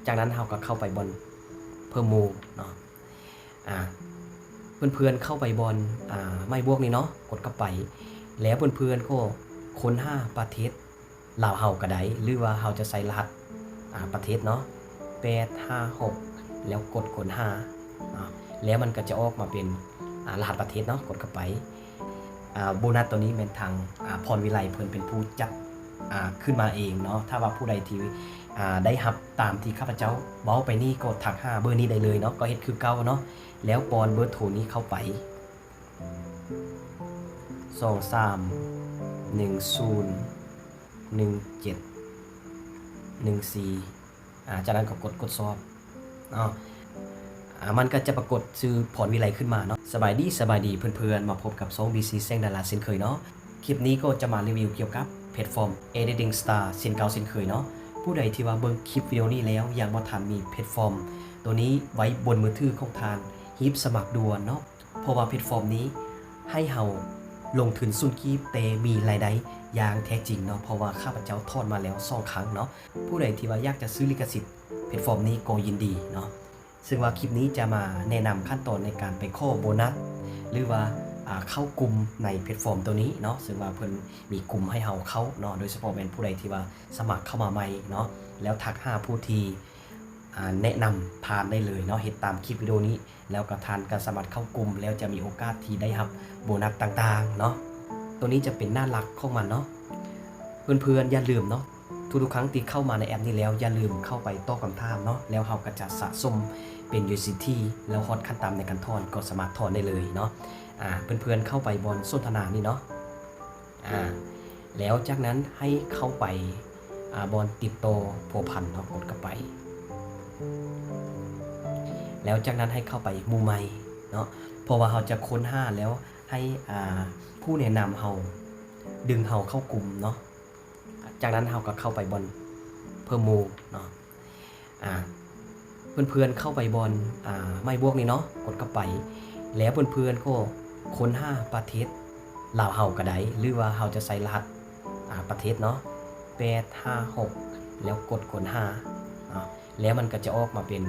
ຈາກນັ້ນເຮົາກໍເຂົ້າໄປບ່ອນເພີ່ມໝູ່ເນາະ. ອາ ເພື່ອນໆເຂົ້າໄປບ່ອນ ອາ ໄມ້ບວກນີ້ເນາະ, ກົດເຂົ້າໄປ ແລ້ວເພື່ອນໆກໍຄົ້ນຫາປະເທດລາວເຮົາກໍໄດ້ ຫຼືວ່າເຮົາຈະໃສ່ລະຫັດ ອາ ປະເທດເນາະ ແປດຫ້າຫົກ ແລ້ວກົດຄົ້ນຫາເນາະ, ແລ້ວມັນກໍຈະອອກມາເປັນ ອາ ລະຫັດປະເທດເນາະ, ກົດເຂົ້າໄປ. ອາ ໂບນັດໂຕນີ້ແມ່ນທາງ ອາ ພອນວິໄລເພິ່ນເປັນຜູ້ຈັດ ອາ ຂຶ້ນມາເອງເນາະ. ຖ້າວ່າຜູ້ໃດທີ່ ອາ ໄດ້ຮັບຕາມທີ່ຂ້າພະເຈົ້າເວົ້າໄປນີ້ ກໍທັກຫາເບີນີ້ໄດ້ເລີຍເນາະ, ກໍເຮັດຄືເກົ່າເນາະ, ແລ້ວປ້ອນເບີໂທນີ້ເຂົ້າໄປ ສອງສາມໜຶ່ງສູນໜຶ່ງເຈັດໜຶ່ງສີ່ ອາ ຈາກນັ້ນກໍກົດ ກົດຊອບເນາະ. ອາ ມັນກໍຈະປາກົດຊື່ພອນວິໄລຂຶ້ນມາເນາະ. ສະບາຍດີ ສະບາຍດີເພື່ອນໆ, ມາພົບກັບຊ່ອງ ບີ ຊີ ແສງດາລາເຊັ່ນເຄີຍເນາະ. ຄລິບນີ້ກໍຈະມາຣີວິວກ່ຽວກັບແພລດຟອມ Editing Star ເຊັ່ນເກົ່າເຊັ່ນເຄີຍເນາະ. ຜູ້ໃດທີ່ວ່າເບິ່ງຄລິບວິດີໂອນີ້ແລ້ວ ຍັງບໍ່ທັນມີແພລດຟອມໂຕນີ້ໄວ້ບົນມືຖືຂອງທ່ານ, ຮີບສະໝັກດ່ວນເນາະ. ເພາະວ່າແພລດຟອມນີ້ໃຫ້ເຮົາລົງທຶນສູນກີບ ແຕ່ມີລາຍໄດ້ຢ່າງແທ້ຈິງເນາະ, ເພາະວ່າຂ້າພະເຈົ້າຖອນມາແລ້ວສອງຄັ້ງເນາະ. ຜູ້ໃດທີ່ວ່າຢາກຈະຊື້ລິຂະສິດແພລດຟອມນີ້ກໍຍິນດີເນາະ. ເຊິ່ງວ່າຄລິບນີ້ຈະມາແນະນຳຂັ້ນຕອນໃນການໄປຂໍໂບນັດ ຫຼືວ່າ ອາ ເຂົ້າກຸ່ມໃນແພລດຟອມໂຕນີ້ເນາະ, ເຊິ່ງວ່າເພິ່ນມີກຸ່ມໃຫ້ເຮົາເຂົ້າເນາະ, ໂດຍສະເພາະແມ່ນຜູ້ໃດທີ່ວ່າສະໝັກເຂົ້າມາໃໝ່ເນາະ, ແລ້ວທັກຫາຜູ້ທີ່ ອາ ແນະນຳທ່ານໄດ້ເລີຍເນາະ, ເຮັດຕາມຄລິບວິດີໂອນີ້ ແລ້ວກໍທ່ານກໍສາມາດເຂົ້າກຸ່ມ ແລ້ວຈະມີໂອກາດທີ່ໄດ້ຮັບໂບນັດຕ່າງໆເນາະ. ໂຕນີ້ຈະເປັນໜ້າຫຼັກຂອງມັນເນາະ. ເພື່ອນໆຢ່າລືມເນາະ, ທຸກໆຄັ້ງທີ່ເຂົ້າມາໃນແອັບນີ້ແລ້ວ ຢ່າລືມເຂົ້າໄປຕອບຄຳຖາມເນາະ, ແລ້ວເຮົາກໍຈະສະສົມເປັນ USDT ແລ້ວຮອດຂັ້ນຕ່ຳໃນການຖອນກໍສາມາດຖອນໄດ້ເລີຍເນາະ. ອາ ເພື່ອນໆເຂົ້າໄປບ່ອນສົນທະນານີ້ເນາະ. ອາ ແລ້ວຈາກນັ້ນໃຫ້ເຂົ້າໄປ ອາ ບ່ອນຕິດຕໍ່ພົວພັນເນາະ, ກົດເຂົ້າໄປ ແລ້ວຈາກນັ້ນໃຫ້ເຂົ້າໄປໝູ່ໃໝ່ເນາະ, ເພາະວ່າເຮົາຈະຄົ້ນຫາແລ້ວໃຫ້ ອາ ຜູ້ແນະນຳເຮົາດຶງເຮົາເຂົ້າກຸ່ມເນາະ. ຈາກນັ້ນເຮົາກໍເຂົ້າໄປບ່ອນເພີ່ມໝູ່ເນາະ. ອາ ເພື່ອນໆເຂົ້າໄປບ່ອນ ອາ ໄມ້ບວກນີ້ເນາະ, ກົດເຂົ້າໄປ ແລ້ວເພື່ອນໆກໍຄົ້ນຫາປະເທດລາວເຮົາກໍໄດ້ ຫຼືວ່າເຮົາຈະໃສ່ລະຫັດ ອາ ປະເທດເນາະ ແປດຫ້າຫົກ ແລ້ວກົດຄົ້ນຫາເນາະ, ແລ້ວມັນກໍຈະອອກມາເປັນ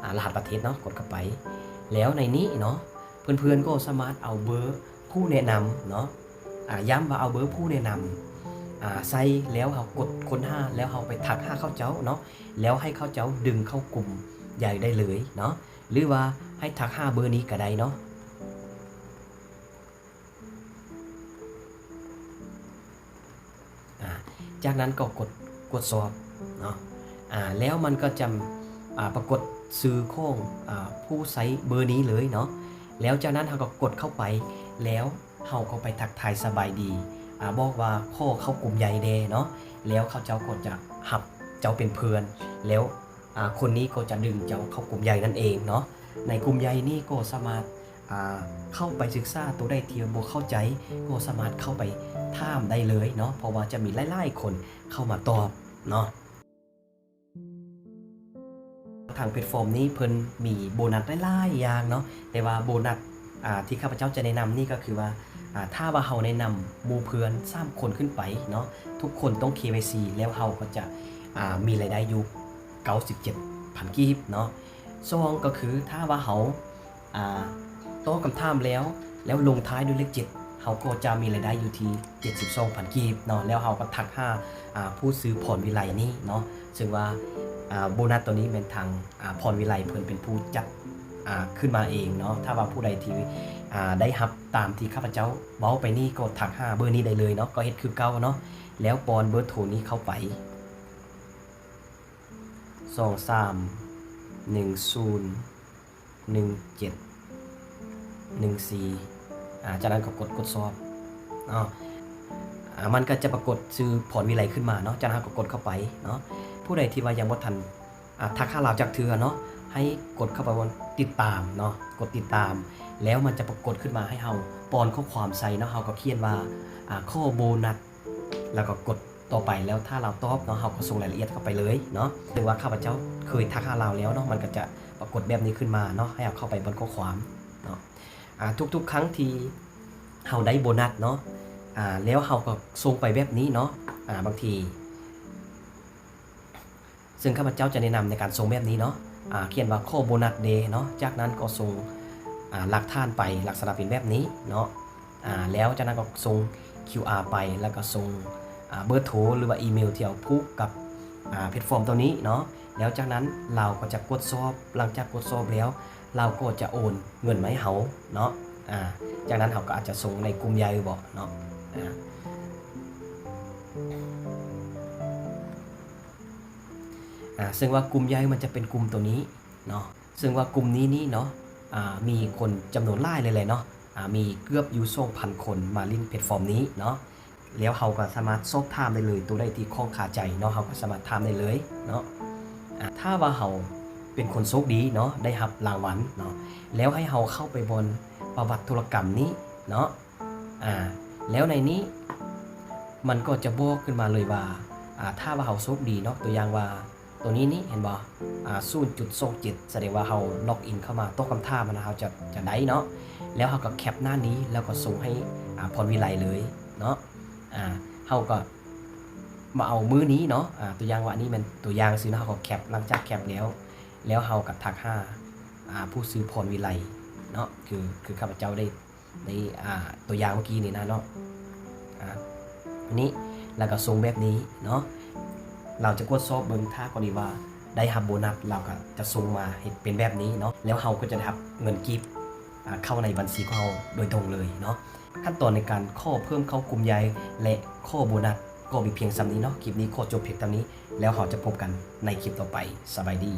ອາ ລະຫັດປະເທດເນາະ, ກົດເຂົ້າໄປ ແລ້ວໃນນີ້ເນາະ ເພື່ອນໆກໍສາມາດເອົາເບີຜູ້ແນະນຳເນາະ, ອາ ຢ້ຳວ່າເອົາເບີຜູ້ແນະນຳ ອາ ໃສ່ ແລ້ວເຮົາກົດຄົ້ນຫາ ແລ້ວເຮົາໄປທັກຫາເຂົາເຈົ້າເນາະ, ແລ້ວໃຫ້ເຂົາເຈົ້າດຶງເຂົ້າກຸ່ມໃຫຍ່ໄດ້ເລີຍເນາະ, ຫຼືວ່າໃຫ້ທັກຫາເບີນີ້ກໍໄດ້ເນາະ. ອາ ຈາກນັ້ນກໍກົດ ກວດສອບເນາະ, ອາ ແລ້ວມັນກໍຈະ ອາ ປາກົດຊື່ຂອງ ອາ ຜູ້ໃຊ້ເບີນີ້ເລີຍເນາະ. ແລ້ວຈາກນັ້ນເຮົາກໍກົດເຂົ້າໄປ ແລ້ວເຮົາກໍໄປທັກທາຍສະບາຍດີ ອາ ບອກວ່າຂໍເຂົ້າກຸ່ມໃຫຍ່ແດ່ເນາະ, ແລ້ວເຂົາເຈົ້າກໍຈະຮັບເຈົ້າເປັນເພື່ອນ ແລ້ວ ອາ ຄົນນີ້ກໍຈະດຶງເຈົ້າເຂົ້າກຸ່ມໃຫຍ່ນັ້ນເອງເນາະ. ໃນກຸ່ມໃຫຍ່ນີ້ກໍສາມາດ ອາ ເຂົ້າໄປສຶກສາ ໂຕໃດທີ່ບໍ່ເຂົ້າໃຈ ກໍສາມາດເຂົ້າໄປຖາມໄດ້ເລີຍເນາະ, ເພາະວ່າຈະມີຫຼາຍໆຄົນເຂົ້າມາຕອບເນາະ. ທາງແພລດຟອມນີ້ເພິ່ນມີໂບນັດຫຼາຍໆຢ່າງເນາະ, ແຕ່ວ່າໂບນັດ ອາ ທີ່ຂ້າພະເຈົ້າຈະແນະນຳນີ້ກໍຄືວ່າ ອາ ຖ້າວ່າເຮົາແນະນຳໝູ່ເພື່ອນສາມຄົນຂຶ້ນໄປເນາະ, ທຸກຄົນຕ້ອງ ເຄວາຍຊີ ແລ້ວເຮົາກໍຈະ ອາ ມີລາຍໄດ້ຢູ່ເກົ້າສິບເຈັດພັນກີບເນາະ. ສອງ ກໍຄືຖ້າວ່າເຮົາ ອາ ຕອບຄຳຖາມແລ້ວ ແລ້ວລົງທ້າຍດ້ວຍເລກເຈັດ ເຮົາກໍຈະມີລາຍໄດ້ຢູ່ທີ່ເຈັດສິບສອງພັນກີບເນາະ, ແລ້ວເຮົາກໍທັກຫາ ອາ ຜູ້ຊື່ພອນວິໄລນີ້ເນາະ, ເຊິ່ງວ່າ ອາ ໂບນັດໂຕນີ້ແມ່ນທາງ ອາ ພອນວິໄລເພິ່ນເປັນຜູ້ຈັດ ອາ ຂຶ້ນມາເອງເນາະ. ຖ້າວ່າຜູ້ໃດທີ່ ອາ ໄດ້ຮັບຕາມທີ່ຂ້າພະເຈົ້າເວົ້າໄປນີ້ ກໍທັກຫາເບີນີ້ໄດ້ເລີຍເນາະ, ກໍເຮັດຄືເກົ່າເນາະ, ແລ້ວປ້ອນເບີໂທນີ້ເຂົ້າໄປ ສອງສາມໜຶ່ງສູນ ໜຶ່ງເຈັດໜຶ່ງສີ່ ອາ ຈາກນັ້ນກໍກົດ ກົດຊອບເນາະ, ອາ ມັນກໍຈະປາກົດຊື່ພອນວິໄລຂຶ້ນມາເນາະ, ຈາກນັ້ນເຮົາກໍກົດເຂົ້າໄປເນາະ. ຜູ້ໃດທີ່ວ່າຍັງບໍ່ທັນ ອາ ທັກຫາລາວຈັກເທື່ອເນາະ, ໃຫ້ກົດເຂົ້າໄປບ່ອນຕິດຕາມເນາະ, ກົດຕິດຕາມ ແລ້ວມັນຈະປາກົດຂຶ້ນມາໃຫ້ເຮົາປ້ອນຂໍ້ຄວາມໃສ່ເນາະ, ເຮົາກໍຂຽນວ່າ ອາ ຂໍໂບນັດ ແລ້ວກໍກົດຕໍ່ໄປ, ແລ້ວຖ້າລາວຕອບເນາະ ເຮົາກໍສົ່ງລາຍລະອຽດເຂົ້າໄປເລີຍເນາະ. ຫຼືວ່າຂ້າພະເຈົ້າເຄີຍທັກຫາລາວແລ້ວເນາະ, ມັນກໍຈະປາກົດແບບນີ້ຂຶ້ນມາເນາະ, ໃຫ້ເຮົາເຂົ້າໄປບ່ອນຂໍ້ຄວາມເນາະ. ອາ ທຸກໆຄັ້ງທີ່ເຮົາໄດ້ໂບນັດເນາະ ອາ ແລ້ວເຮົາກໍສົ່ງໄປແບບນີ້ເນາະ, ອາ ບາງທີ ເຊິ່ງຂ້າພະເຈົ້າຈະແນະນຳໃນການສົ່ງແບບນີ້ເນາະ ອາ ຂຽນວ່າຂໍໂບນັດແດ່ເນາະ ຈາກນັ້ນກໍສົ່ງ ອາ ຫຼັກຖານໄປລັກສະນະເປັນແບບນີ້ເນາະ ອາ ແລ້ວຈາກນັ້ນກໍສົ່ງຄິວອາໄປ ແລ້ວກໍສົ່ງ ອາ ເບີໂທ ຫຼືວ່າອີເມວທີ່ເຮົາຜູກກັບ ອາ ແພລດຟອມໂຕນີ້ເນາະ ແລ້ວຈາກນັ້ນລາວກໍຈະກວດສອບ ຫຼັງຈາກກວດສອບແລ້ວ ລາວກໍຈະໂອນເງິນມາໃຫ້ເຮົາເນາະ ອາ ຈາກນັ້ນເຮົາກໍອາດຈະສົ່ງໃນກຸ່ມໃຫຍ່ບໍເນາະ ອາ ອາ ເຊິ່ງວ່າກຸ່ມໃຫຍ່ມັນຈະເປັນກຸ່ມໂຕນີ້ເນາະ ເຊິ່ງວ່າກຸ່ມນີ້ນີ້ເນາະ ອາ ມີຄົນຈຳນວນຫຼາຍເລີຍແຫຼະເນາະ ອາ ມີເກືອບຢູ່ສອງພັນຄົນມາຫຼິ້ນແພລດຟອມນີ້ເນາະ ແລ້ວເຮົາກໍສາມາດສອບຖາມໄດ້ເລີຍ ໂຕໃດທີ່ຂ້ອງຄາໃຈເນາະ ເຮົາກໍສາມາດຖາມໄດ້ເລີຍເນາະ ອາ ຖ້າວ່າເຮົາເປັນຄົນໂຊກດີເນາະ ໄດ້ຮັບລາງວັນເນາະ ແລ້ວໃຫ້ເຮົາເຂົ້າໄປບ່ອນປະຫວັດທຸລະກຳນີ້ເນາະ ອາ ແລ້ວໃນນີ້ມັນກໍຈະບອກຂຶ້ນມາເລີຍວ່າ ອາ ຖ້າວ່າເຮົາໂຊກດີເນາະ ຕົວຢ່າງວ່າໂຕນີ້ນີ້ ເຫັນບໍ່ ອາ ສູນຈຸດສອງເຈັດ ສະແດງວ່າເຮົາລັອກອິນເຂົ້າມາຕອບຄຳຖາມຫັ້ນນະ ເຮົາຈະ ຈະໄດ້ເນາະ ແລ້ວເຮົາກໍແຄັບໜ້ານີ້ ແລ້ວກໍສົ່ງໃຫ້ ອາ ພອນວິໄລເລີຍເນາະ ອາ ເຮົາກໍມາເອົາມື້ນີ້ເນາະ ອາ ຕົວຢ່າງວ່າອັນນີ້ແມ່ນຕົວຢ່າງຊື່ເນາະ ເຮົາກໍແຄັບ ຫຼັງຈາກແຄັບແລ້ວ ແລ້ວເຮົາກໍທັກຫາ ອາ ຜູ້ຊື່ພອນວິໄລເນາະ ຄື ຄືຂ້າພະເຈົ້າໄດ້ ໃນ ອາ ຕົວຢ່າງເມື່ອກີ້ນີ້ນະເນາະ ອາ ນີ້ ແລ້ວກໍສົ່ງແບບນີ້ເນາະ ລາວຈະກວດສອບເບິ່ງ ຖ້າກໍດີວ່າໄດ້ຮັບໂບນັດ ລາວກໍຈະສົ່ງມາເຮັດເປັນແບບນີ້ເນາະ ແລ້ວເຮົາກໍຈະໄດ້ຮັບເງິນກີບ ອາ ເຂົ້າໃນບັນຊີຂອງເຮົາໂດຍຕົງເລີຍເນາະ. ຂັ້ນຕອນໃນການຂໍເພີ່ມເຂົ້າກຸ່ມໃຫຍ່ ແລະ ຂໍໂບນັດ ກໍມີພຽງສ່ຳນີ້ເນາະ. ຄລິບນີ້ຂໍຈົບພຽງເທົ່ານີ້ ແລ້ວເຮົາຈະພົບກັນໃນຄລິບຕໍ່ໄປ. ສະບາຍດີ.